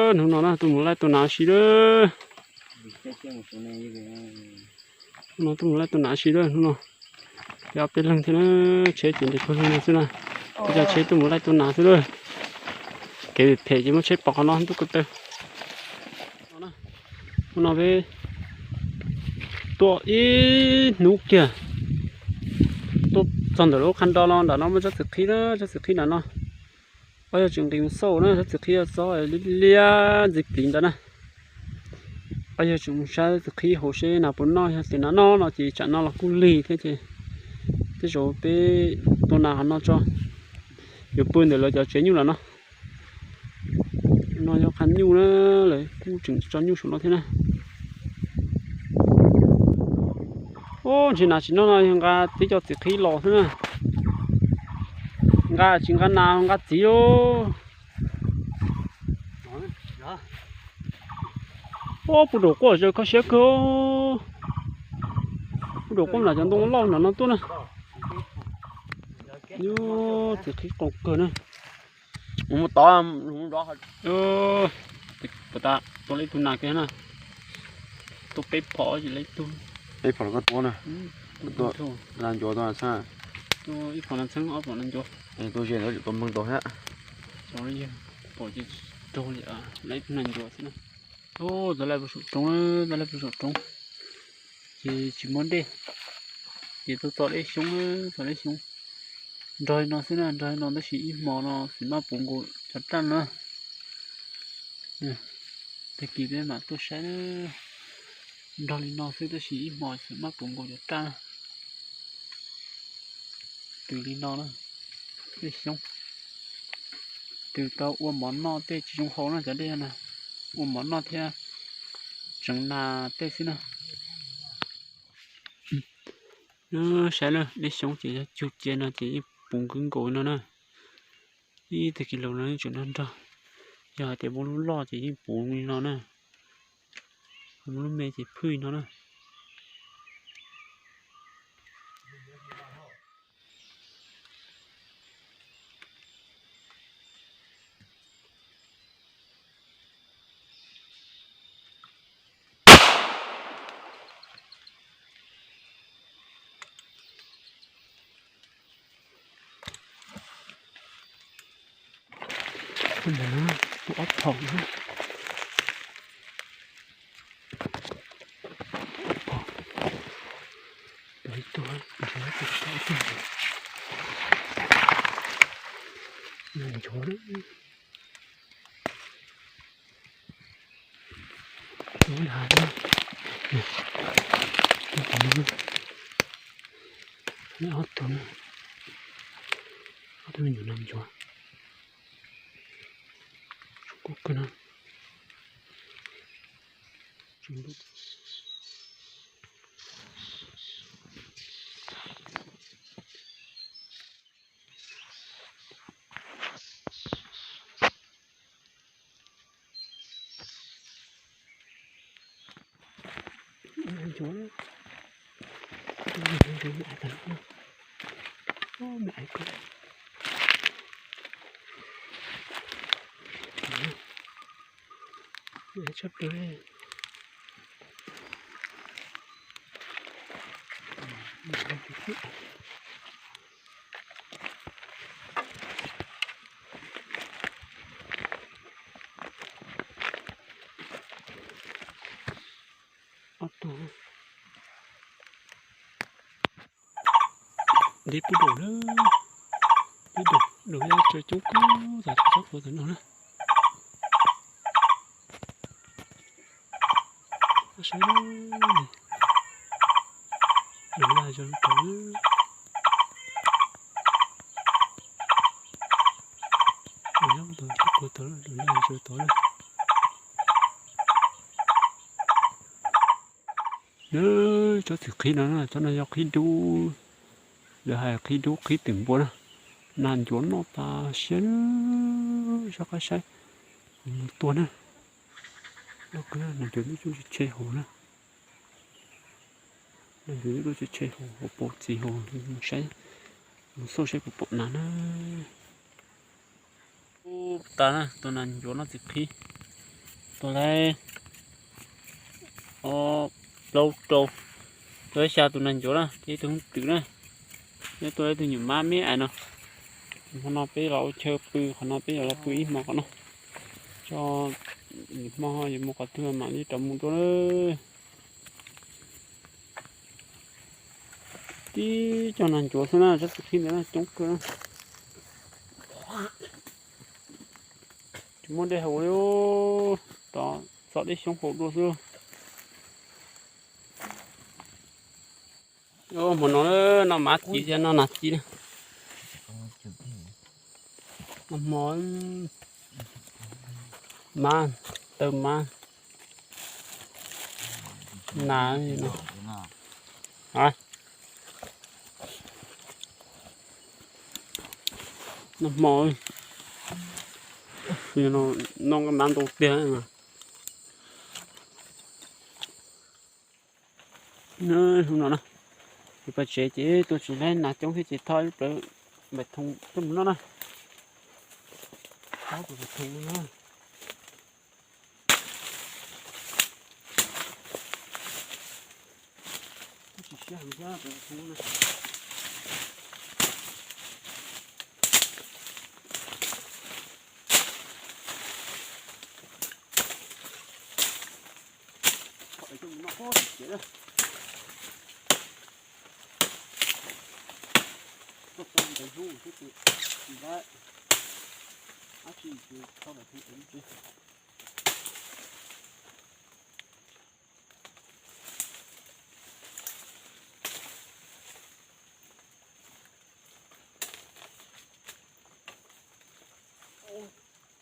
Hnub no na tuaj mus laij tua nas si lawm. Hnub no tuaj mus laij tua nas si lawm hnub no. Peb ob peb leeg thiab na, tsheb ces nres kawg leej no xwb na. Peb cov tsheb tuaj mus laij tua nas xwb lawm. Kev phem ces muab tsheb pov qhov no ntuj ko taw. Hnub no peb tuaj ib hnub kiag, tuaj txog ntawm lub qhov nro no, nram no muaj tsob txiv qhib na, tsob txiv qhib nram no. Ob yog tseem nqis mus xauj na, tsob txiv qhib txob liab liab ntxiv pliv ntawd na. Ob yog tseem mus saib txiv qhib hauv seb nas puas noj, yog tias nas noj no ces tsam no los kuj lig thiab ces tej zaum peb tua nas qhov no tso. Yuav pw ntawm lawv cov tsev nyuj lawm no. No yog qhov nyuj na, lawv kuj tseem tso nyuj saum no thiab na. Ub, ntshe nas tsis noj no yog nqa tib co txiv qhib los xwb na. Nqa tsis nqa nas nqa txiv lauj. Ub, puag nraum quaj zaws kho siab kawg. Puag nraum quaj nram cov ntoo loj nram no tuaj na. Yus, txiv qhib qaug kawg na. Mus tod, mus nrov. Puas tas tua lawm ib tug nas kiag na. Tua peb phom ces lawm ib tug. Peb phom los koj tua na. Tua nas ncuav tua nas txheeb. Tua ib phom nas txheeb ob phom nas ncuav. Tua ze ntawd tua npeeg tau thiab. Pom ces raug li, lawm ib tug nas ncuav xwb na. Ub, txog lawm puag saum roob, txog lawm puag saum roob. Ces tsis muaj dej, ces tuaj txog deb xyoob, txog deb xyoob. Nrog li no xwb na, nrog li no tab sis ib hmo no xwm maj puv nkaus cov raj na. Tag kis peb mam tuaj saib na. Nrog li no xwb tab sis ib hmo xwm maj puv nkaus cov raj na. Tws li no na, dej xyoob. Tws tau ua mov noj tej tsis zoo haus na cov dej na. Ua mov noj thiab tseev nas tej xwb na. Saib na, dej xyoob ces yog cug cia no ces yeej puv nkaus nkaus no na. Ib tag kis los no yeej tseem nrog nrog. Yog hais tias muaj lub loj ces yeej puv li no na. Muaj lub me ces phwj li no na. Ntawm no tua ob phom na. Tua ib tug, tua ib tug, tua ib tug. Nas ncuav. Tua nas na. Tua nas na. Ob tug na. Ob tug me nyuam nas ncuav. Tsuas kub kawg na. Ncuav, ncuav me aiv tag, me aiv kawg. Me aiv tshaj plaws. Ob tug. Deb pub daum lawm, pub daum, daum yaj tsaws coob kawg, txog txog qhov ntawm no na. Saib, daum yaj tsaws tod, daum yaj tsaws tod, daum yaj tsaws tod na. Tsob txiv qhib no, tsob no yog qhib dub, lawv hais qhib dub qhib twm npua na. Nas ncuav noj tas siab, soj qab saib, mus tua na. Nas ncuav ntuj tshe tshe hauv na. Nas ncuav ntuj tshe tshe hauv, hauv paus txiv hauv, mus saib, mus xauj saib puas pom nas na. Ub, tas na, tus nas ncuav noj txiv qhib. Tua laib ob plaub rau, tua laib xya tus nas ncuav na, thiab ib tug hooj twm na, thiab tua laib tus nyuam mab me me no. Hmo no peb los ua chaw pw, qhov no peb yuav los pw ib hmo qhov no, tso, hmo yuav mus qhov twg mam li rov mus dua na. Tib co nas ncuav xwb na, tsob txiv qhib ntawd na coob kawg na. Tsis muaj dej haus li, rov txo dej xyoob haus dua xwb. Hmo no noj mab ci thiab noj nas ci na. Noj hmo, mab, taw mab, nas no. Noj hmo, noj mab ntau tiag. Hnub no na, kuv pais tsev ces tuaj tsis laib nas coob thiab ces thauj ib plawv npais thoo coj mus noj na. Thauj kuv npais thoo na. Tsis siab heev thiab npais thoo na. Thauj coj mus noj pob tim kev na. Tuaj tau ntev hnub xwb ces tsis laib dab tsi ces thauj npais thoo ua ntej.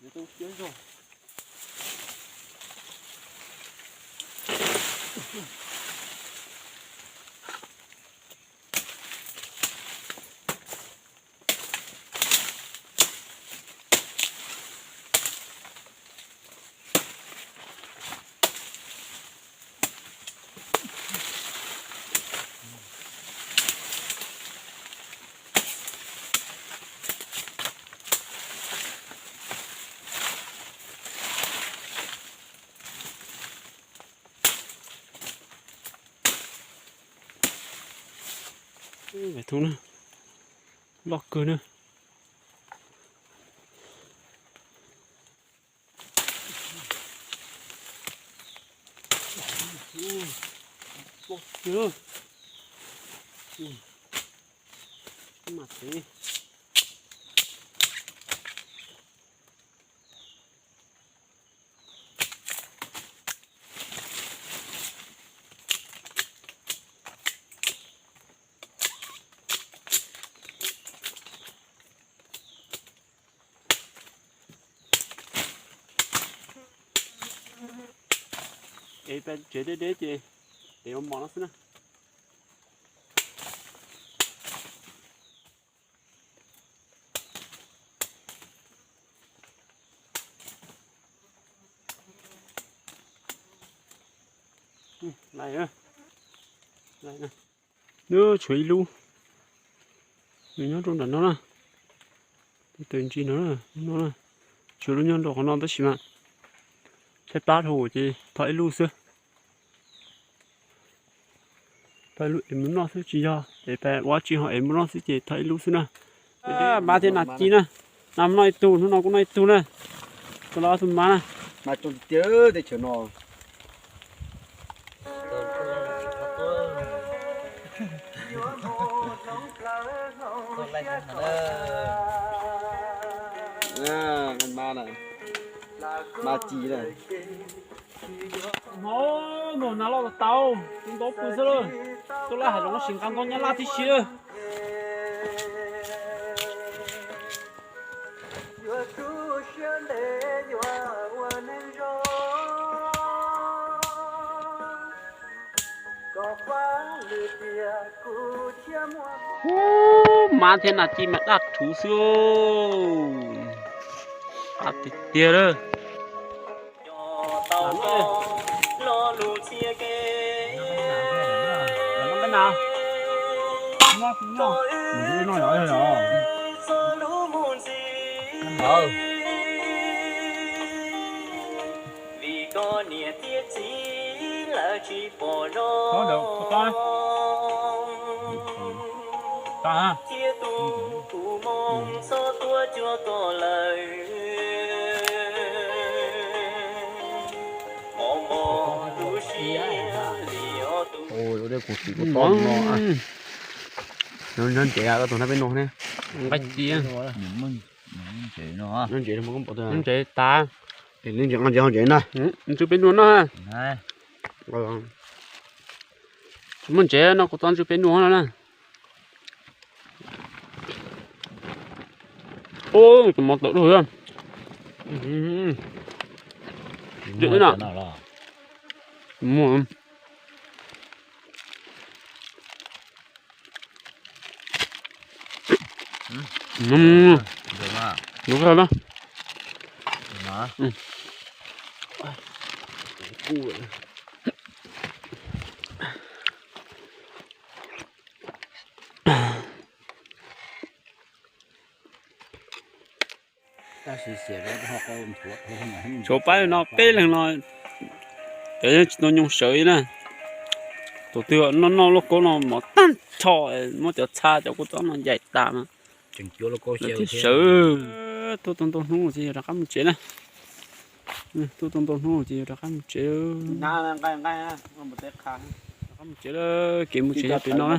Yuav tau siab zog. Npais thoo na, loj kawg na. Loj tiag. Mas tev. Es peb tsev deb deb ces es ua mov no xwb na. Nws tshuav ib lub, nws nyob rau nram no na, tawm ntsis no, no, tshuav lub nyob rau qhov no tab sis mas tshaib plab dhau ces thauj ib lub xwb. Thauj ib lub es mus noj xwb tsis yog es peb ua tsis ho es mus noj xwb ces thauj ib lub xwb na. Mab thiab nas ci na, nas noj ib tug, hnub no kuj noj ib tug na. Tus los ob tug mab na. Mas coob tiag teb chaws no. Mas ci na. Hmo no nas loj tau, ntau pw xwb lawm. Tuaj laj hav zoov tab sis nqa ntau nyab laj tib si. Ub, mab thiab nas ci mas daj rhuv xwb. Daj tiag tiag lawm. Koj niam thiab txiv lawv tsis pom no, thiab tus kuv moo txhob tuaj cuag koj lawm. Mos mos tu siab li ob tug. Ua dej kuv txiv kuv toj no. Nyob ntsev, koj tus na peb noj ne. Nqaij ci. Nyob ntsev, nyob ntsev tas. Nyob ntsev, nyob ntsev na. Ntsw peb noj no. Muaj ntsev no kuv txhob ntsw peb noj no na. Tus mos tawm lug. Muaj. Tshuav pab no peb leeg no, cov yeej tsis tau nyoo sawv li na. Tus twg noj noj lauj kaub no mov tag nrho, muab cov txha cov kua txob no yaim tas mas thiaj sawv. Tuaj tau ntau hnub ces yuav rov qab mus tsev na. Tuaj tau ntau hnub ces yuav rov qab mus tsev. Rov qab mus tsev lawm, kev mus tsev yog pem no na.